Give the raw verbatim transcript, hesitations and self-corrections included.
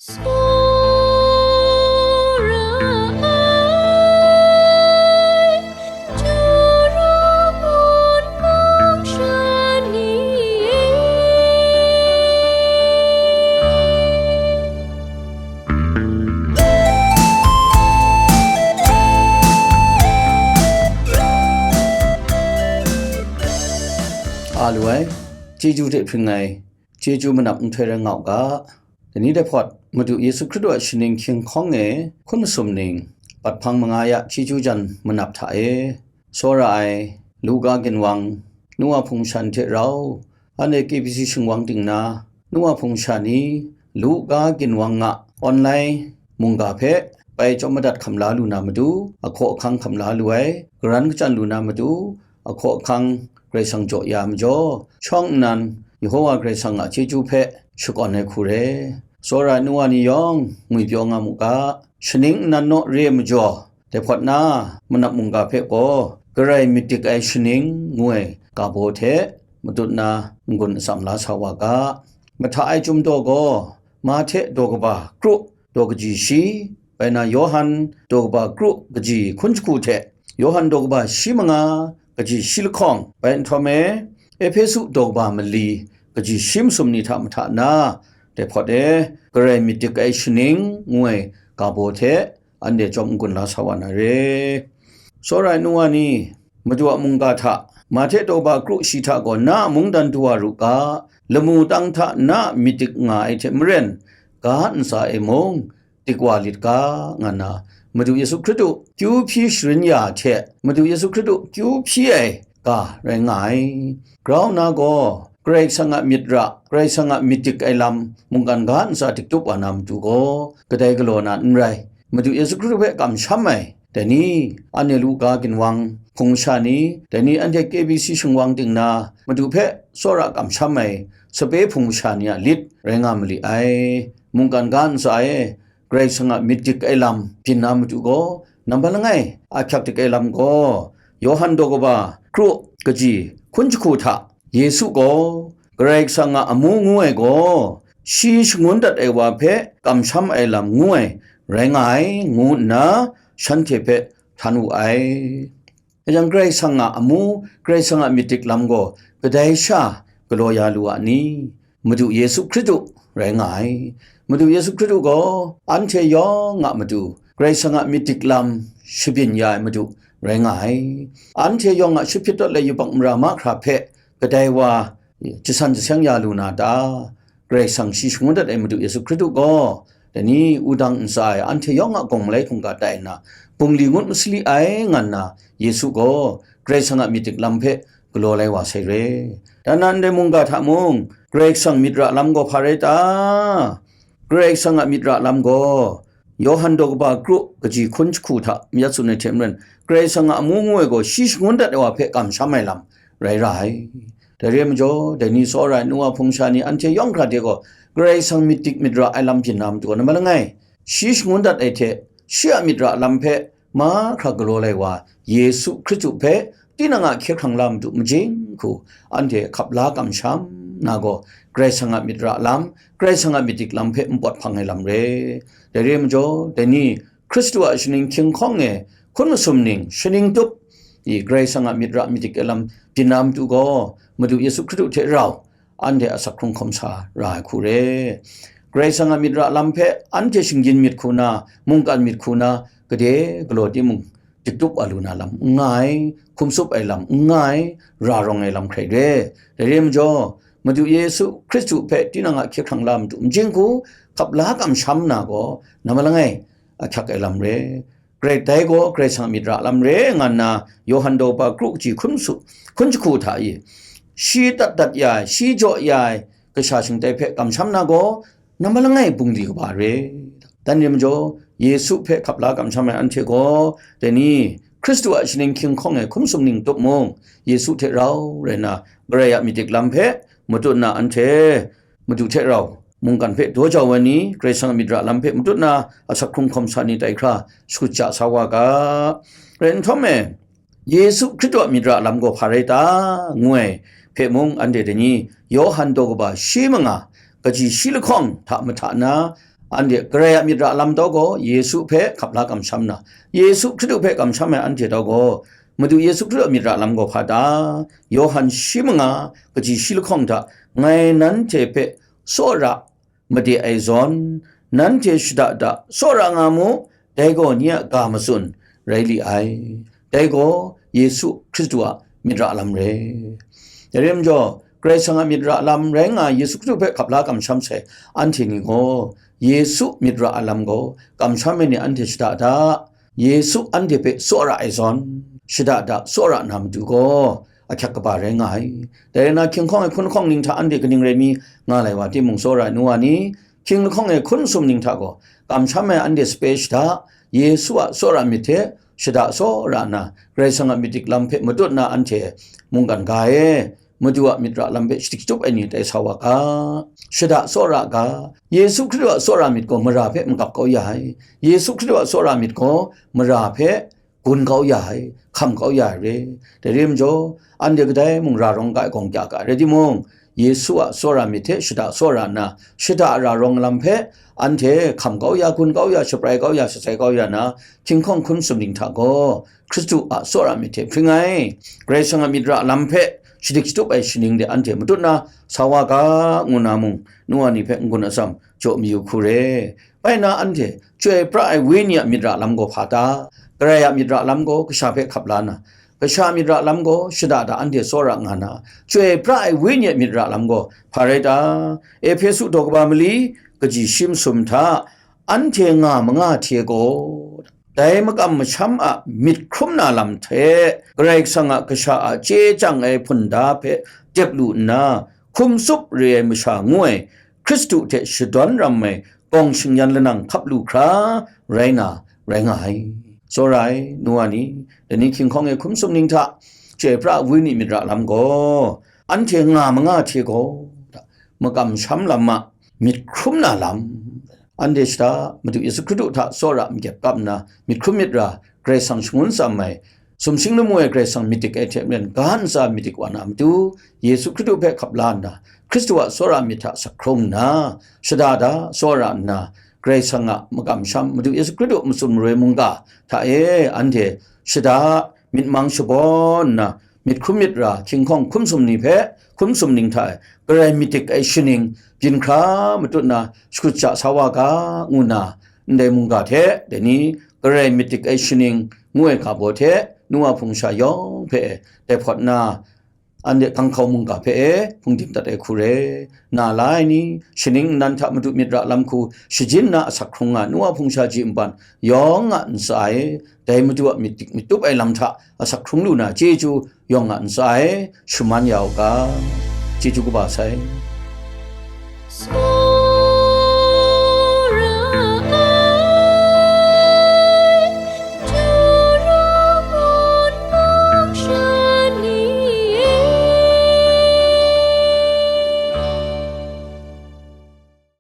Tsawra ai, Juru ngun mung sha ni e. A lu ai, chyeju hte hpring ai, chyeju manap nhtoi rai nga u ga. Dai ni dai hpawt, Madu Yesu Hkristu a shaning hkying hkawng e hkun masum ning, bat hpang manga ya chyeju jan manap hta e, tsawra ai Luka ginwang, nu wa hpung shan hte rau, anhte K B C shingwang ting na, nu wa hpung sha ni, Luka ginwang a online mungga hpe bai chyawm madat hkam la lu na matu, ahkaw ahkang hkam la lu ai, karan kachyan lu na matu, ahkaw ahkang Karai Kasang jaw ya ai majaw, shawng nnan Yehova Karai Kasang a chyeju hpe shakawn ai hku re. Tsawra ai nu wa ni yawng ngwipyaw nga mu ga, shaning nnan naw re ai majaw, dai hpawt na manap mungga hpe gaw, Karai myit dik ai shaning ngu ai ga baw hte matut na n-gun atsam la sa wa ga. Mahta ai Chyum daw gaw, Mahte daw kaba kru, daw kaji shi, bai na Yawhan daw kaba kru kaji hkun jahku hte, Yawhan daw kaba shi manga kaji shi lahkawng, bai nhtawm e, Ehpesu daw kaba mali kaji shi masum ni hta mahta na, dai hpawt e, Karai myit dik ai shaning ngu ai ga baw hte, anhte chyawm n-gun la sa wa na re. Tsawra ai nu wa ni, Madu a mungga hta, Mahte daw kaba kru shi hta gaw na a mungdan du wa ru ga, lamu tang hta na a myit dik nga ai hte maren, ga ntsa e mung dik wa lit ga, nga nna, Madu Yesu Hkristu kyu hpyi sharin ya hte, Madu Yesu Hkristu kyu hpyi ai ga rai nga ai. Grau nna gaw, Karai Kasang a myit ra, Karai Kasang a myit dik ai lam, mungkan ga ntsa dik tup wa na matu gaw, kadai galaw na n rai. Madu Yesu Hkristu hpe kamsham ai, dai ni, anhte Luka ginwang hpung sha ni, dai ni, anhte K B C shingwang ting na, Madu hpe tsawra kamsham ai sape hpung sha ni a lit rai nga ma li ai. Mungkan ga ntsa e, Karai Kasang a myit dik ai lam byin na matu gaw, nambat langai a ahkyak dik ai lam gaw, Yawhan daw kaba kru kaji hkun jahku hta, Yesu gaw, Karai Kasang a amu ngu ai gaw, shi shangun dat ai wa hpe kamsham ai lam ngu ai, rai nga ai, ngu nna shanhte hpe htan wu ai. Kaja Karai Kasang a amu, Karai Kasang a myit dik lam gaw, kadai sha galaw ya lu a ni? Madu Yesu Hkristu rai nga ai. Madu Yesu Hkristu gaw, anhte yawng a matu, Karai Kasang a myit dik lam shabyin ya ai Madu rai nga ai. Anhte yawng a shahpyit tawt lai yubak mara mahkra hpe kadai wa jasan jaseng ya lu na ta? Karai Kasang shi shangun dat ai Madu Yesu Hkristu gaw, dai ni, wudang ntsa e anhte yawng a gawng malai hkungga tai nna, bungli ngut masali ai, nga nna, Yesu gaw Karai Kasang a myit dik lam hpe galaw lai wa sai re. Dan na ndai mungga hta mung, Karai Kasang myit ra lam gaw hpa rai ta? Karai Kasang a myit ra lam gaw, Yawhan daw kaba kru kaji hkun jahku hta mayat tsun ai hte maren, Karai Kasang a amu ngu ai gaw shi shangun dat ai wa hpe kamsham ai lam rai ra ai. Dai re ai majaw, dai ni tsawra ai nu wa hpung sha ni anhte yawng hkra de gaw, Karai Kasang myit dik myit ra ai lam byin na matu gaw, nambat langai, shi shangun dat ai hte, shi a myit ra lam hpe mahkra galaw lai wa Yesu Hkristu hpe tinang a hkye hkrang la matu majing hku, anhte hkap la kamsham na gaw, Karai Kasang a myit ra lam, Karai Kasang a myit dik lam hpe npawt hpang ai lam re. Dai re ai majaw, dai ni, Hkristu a shaning hkying hkawng e hkun masum ning, shaning tup i Karai Kasang a myit ra myit dik ai lam byin na matu gaw, Madu Yesu Hkristu hte rau anhte asak hkrung hkawm sa ra ai hku re. Karai Kasang a myit ra lam hpe anhte shinggyim myit hku na, mungkan myit hku na, gade galaw timung, dik tup wa lu na lam n nga ai, hkum tsup ai lam n nga ai, ra rawng ai lam hkrai re. Dai re ai majaw, Madu Yesu Hkristu hpe tinang a hkye hkrang la matu majing hku, hkap la kamsham na gaw, nambat langai ahkyak ai lam re. Karai dai gaw Karai Kasang a myit ra lam re, nga nna Yawhan daw kaba kru kaji hkun su, hkun jahku hta i, shi tat dat ya ai, shi jaw ya ai kasha shingtai hpe kamsham na gaw, nambat langai bungli kaba re. Dan re ai majaw, Yesu hpe hkap la kamsham ai anhte gaw, dai ni, Hkristu a shaning hkying hkawng e hkun masum ning tup mung, Yesu hte rau rai nna, Karai a myit dik lam hpe matut nna anhte Madu hte rau mungkan hpe daw jau ai ni, Karai Kasang a myit ra lam hpe matut nna asak hkrung hkawm sa ni tai hkra shakut ja sa wa ga. Rai nhtawm e, Yesu Hkristu a myit ra lam gaw hpa rai ta? Ngu ai hpe mung, anhte dai ni, Yawhan daw kaba shi manga, kaji shi lahkawng hta mahta na, Anhte Karai a myit ra lam taw gaw Yesu hpe hkap la kamsham na, Yesu Hkristu hpe kamsham ai anhte taw gaw, Madu Yesu Hkristu a myit ra lam gaw hpa ta? Yawhan shi manga kaji shi lahkawng hta, ngai nanhte hpe tsawra made ai zawn, nanhte shada da tsawra nga mu, dai gaw nye a ga matsun rai li ai. Dai gaw Yesu Hkristu a myit ra lam re. Dai rai majaw, Karai Kasang a myit ra lam rai nga ai Yesu Hkristu hpe hkap la kamsham sai anhte ni gaw, Yesu myit ra ai lam gaw kamsham ai ni anhte shada da, Yesu anhte hpe tsawra ai zawn, shada da tsawra na matu gaw, ahkyak kaba rai nga ai. Dai rai na, hkying hkawng e hkun lahkawng ning hta anhte kaning rai mi nga lai wa timung, tsawra ai nu wa ni, hkying lahkawng e hkun sum ning hta gaw, kamsham ai anhte sape shada, Yesu a tsawra myit hte shada tsawra na, Karai Kasang a myit dik lam hpe matut na anhte mungkan ga e, Madu a myit ra lam hpe shadik shatup ai ni tai sa wa ga, shada tsawra ga, Yesu Hkristu a tsawra myit gaw mara hpe magap kau ya ai, Yesu Hkristu a tsawra myit gaw mara hpe gun kau ya ai, hkam kau ya ai re. Dai re majaw, anhte kadai mung ra rawng ga ai gawng kya ga ai rai timung, Yesu a tsawra myit hte shada tsawra nna, shada ra rawng lam hpe anhte hkam kau ya, gun kau ya, shabrai kau ya, shatsai kau ya na, hkying hkawng hkun sum ning hta gaw, Hkristu a tsawra myit hte hpring ai, Karai Kasang a myit ra lam hpe shadik shatup ai shaning de anhte matut na sa wa ga, ngu na mung, nu wa ni hpe n-gun atsam jaw mayu hku re. Bai na anhte, Chyoi pra ai Wenyi a myit ra lam gaw hpa ta? Karai a myit ra lam gaw kasha hpe hkap la na, kasha a myit ra lam gaw shada da anhte tsawra nga na, Chyoi pra ai Wenyi a myit ra lam gaw hpa rai ta? Ehpesu daw kaba mali, kaji shi masum hta, anhte nga manga hte gaw, dai makam masham a myit hkrum na lam hte, Karai Kasang a kasha a chye chyang ai hpunda hpe dep lu nna, hkum tsup re ai masha ngu ai Hkristu hte shadawn ram ai gawng shingyan lanang hkap lu hkra rai na, rai nga ai. Tsawra ai, nu wa ni, dai ni hkying hkawng e hkun sum ning hta, Chyoi pra ai Wenyi myit ra lam gaw, anhte nga manga hte gaw, makam masham lam a myit hkrum na lam, anhte shada Madu Yesu Hkristu hta tsawra makyep kap nna, myit hkrum myit ra, Karai Kasang shangun tsam ai, sumsing lamu ai Karai Kasang myit dik ai hte maren, ga ntsa myit dik wa na matu, Yesu Hkristu hpe hkap la nna, Hkristu a tsawra myit hta asak hkrung nna, shada da tsawra nna, Karai Kasang a makam masham, Madu Yesu Hkristu matsun maroi mungga hta e anhte shada myit mang shabawn nna, myit hkrum myit ra, hkying hkawng hkun sum ni hpe, hkun sum ning hta e Karai myit dik ai shaning byin hkra matut na, shakut ja sa wa ga, ngu na, ndai mungga hte, dai ni, Karai myit dik ai shaning ngu ai ga baw hte, nu wa hpung sha yawng hpe e dai hpawt na, anhte Ganghkau mungga hpe e hpungdim dat ai hku re. Na la ai ni, shaning nnan hta Madu myit ra lam hku shajin na asak hkrung nga, nu wa hpung sha ji npan yawng a ntsa e, dai Madu a myit dik myit tup ai lam hta asak hkrung lu na chyeju yawng a ntsa e, shaman ya u ga, chyeju kaba sai.